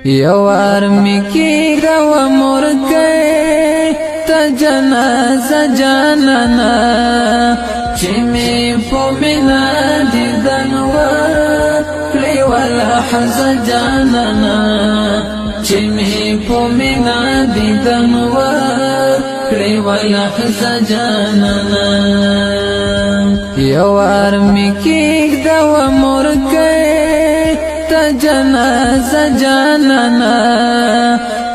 یوار می کی دو مرکه ته جنازه جانانا، چې می په مینا دیدن وکړې ولحظه جانانا، چې می په مینا دیدن وکړې ولحظه جانانا. یوار می کی دو مرکه ته جنازه جانانا،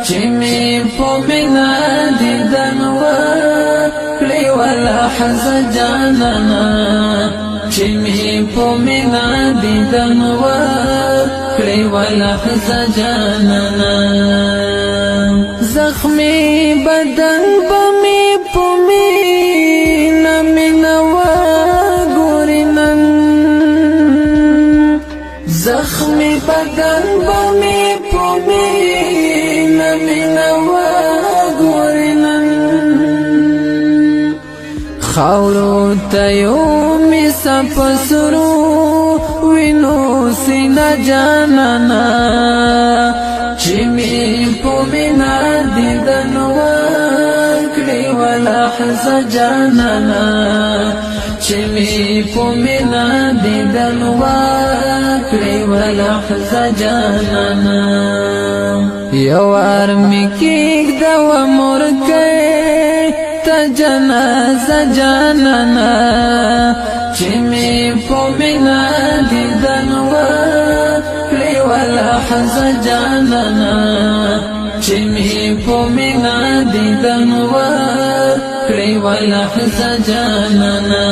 چې می په مینا دیدن وکړې ولحظه جانانا، چې می په مینا دیدن وکړې ولحظه جانانا. زخمی بدن به می په مینا مینا وګوري نن، زخمی بدن به می په مینا مینا وګوري نن. خاورو ته یو می سپسرو وینو سینا جانانا، چې می په مینا دیدن وکړې ولحظه جانانا، چې می په مینا دیدن وکړې ولحظه جانانا. یوار می کیږ د مرکه ته جنازه جانانا، چې می په مینا دیدن وکړې ولحظه جانانا، چې می په مینا دیدن وکړې ولحظه جانانا.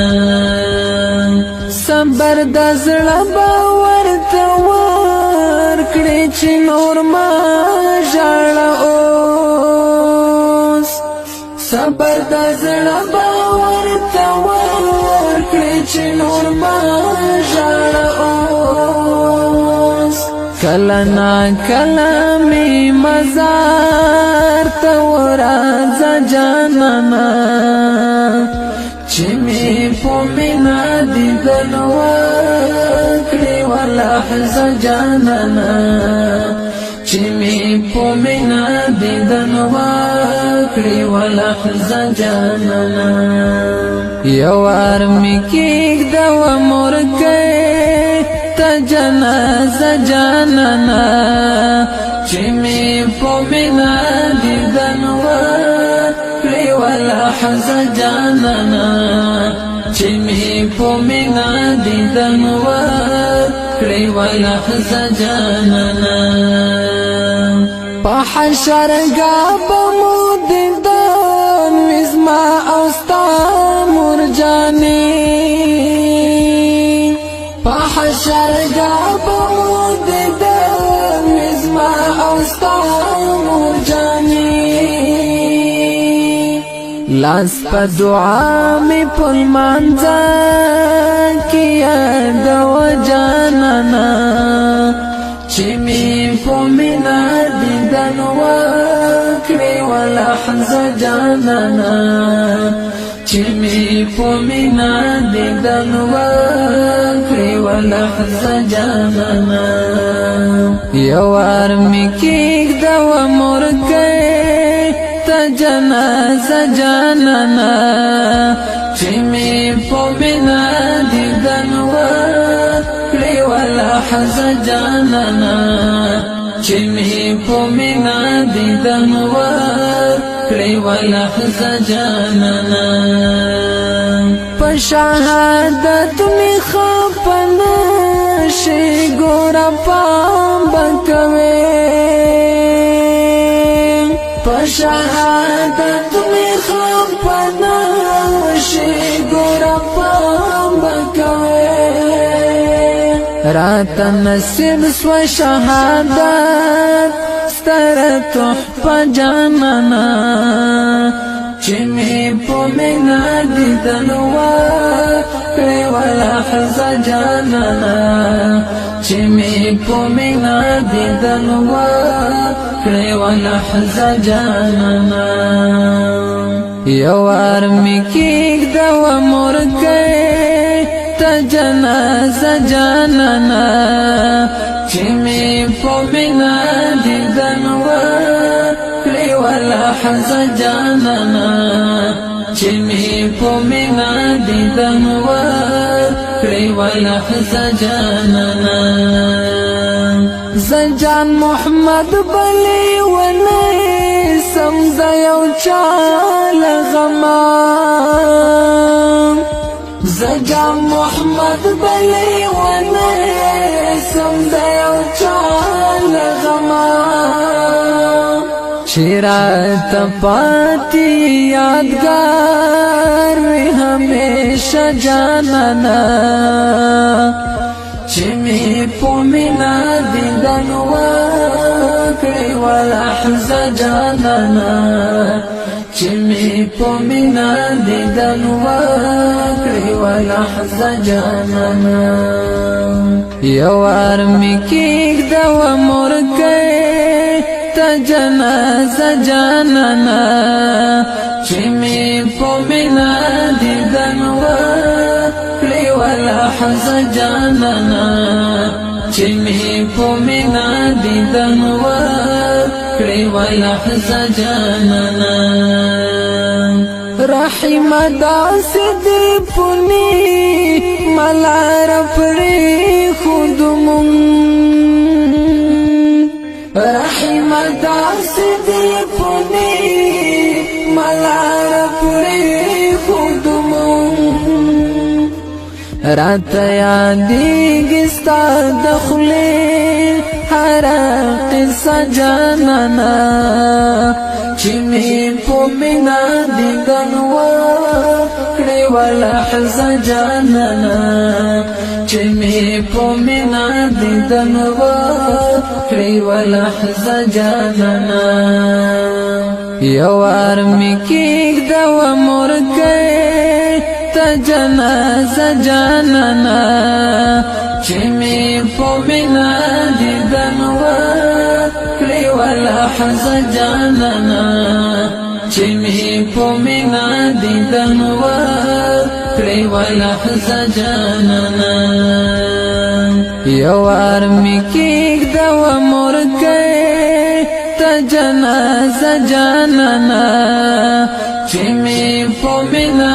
صبر د زړه باور ته ورکړې چې نور ما ژاړه اوس، صبر د زړه باور ته ورکړې چې نور ما ژاړه اوس. کله نا کله می مزار ته ورځه جانانا، چې می په مینا دیدن وکړې ولحظه جانانا، چې می په مینا دیدن وکړې ولحظه جانانا. یوار می کیږ د مرکه ته جنازه جانانا، چې می په مینا دیدن وکړې ولحظه جانانا، چې می په مینا دیدن وکړې ولحظه جانانا. په حشر به مو دیدن وزما او ستا مرجانې، په حشر به مو دیدن وزما او ستا مرجانې. لاس په دعا می پل مانځه کې یاد و جانانا، چې می په مینا دیدن وکړې ولحظه جانانا، چې می په مینا دیدن وکړې ولحظه جانانا. یوار می کیږ د مرکه ته جنازه جانانا، چې می په مینا دیدن وکړې ولحظه جانانا، چې می په مینا دیدن وکړې ولحظه جانانا. په شهادت می خپنه شي ګور پام بکوي، په شهادت می خپنه شي ګور پام بکوي. رات نصیب سو شهادت ستر تحفه جانانا، چې می په مینا دیدن وکړې ولحظه جانانا، چې می په مینا دیدن وکړې ولحظه جانانا. یوار می کیږ د مرکه ته جنازه جانانا، چې می په مینا دیدن ولحظه جانانا، چې می په مینا دیدن وکړې ولحظه جانانا. زجان محمد بلی ونه سم د یو چا غما، زجان محمد بلی ونه سم د یو چا غما، چیرات پاتی یادگار وی همیشه جانانا، چې می په مینا دیدن وکړې ولحظه جانانا، چې می په مینا دیدن وکړې ولحظه جانانا. یو ارمی کېږ د مورکه ته جنازه جانانا، چې می په مینا دیدن وکړې ولحظه جانانا، چې می په مینا دیدن وکړې ولحظه جانانا. رحم داس دی پونی ملار پری خود مون، رحم داس دی پونی ملار پری خود مون، رات یادېږي ستا د خولې هر قصه جانانا، چې مې په مینا دیدن وکړې ولحظه جانانا، چې مې په مینا دیدن وکړې ولحظه جانانا. یو ارمی کېږ د مورکه ته جنازه جانانا، چې مې په مینا دیدن وکړې ولحظه جانانا، چې مې په مینا دیدن وکړې ولحظه جانانا. یو ارمی کېږ د مورکه ته جنازه جانانا، چې مې په مینا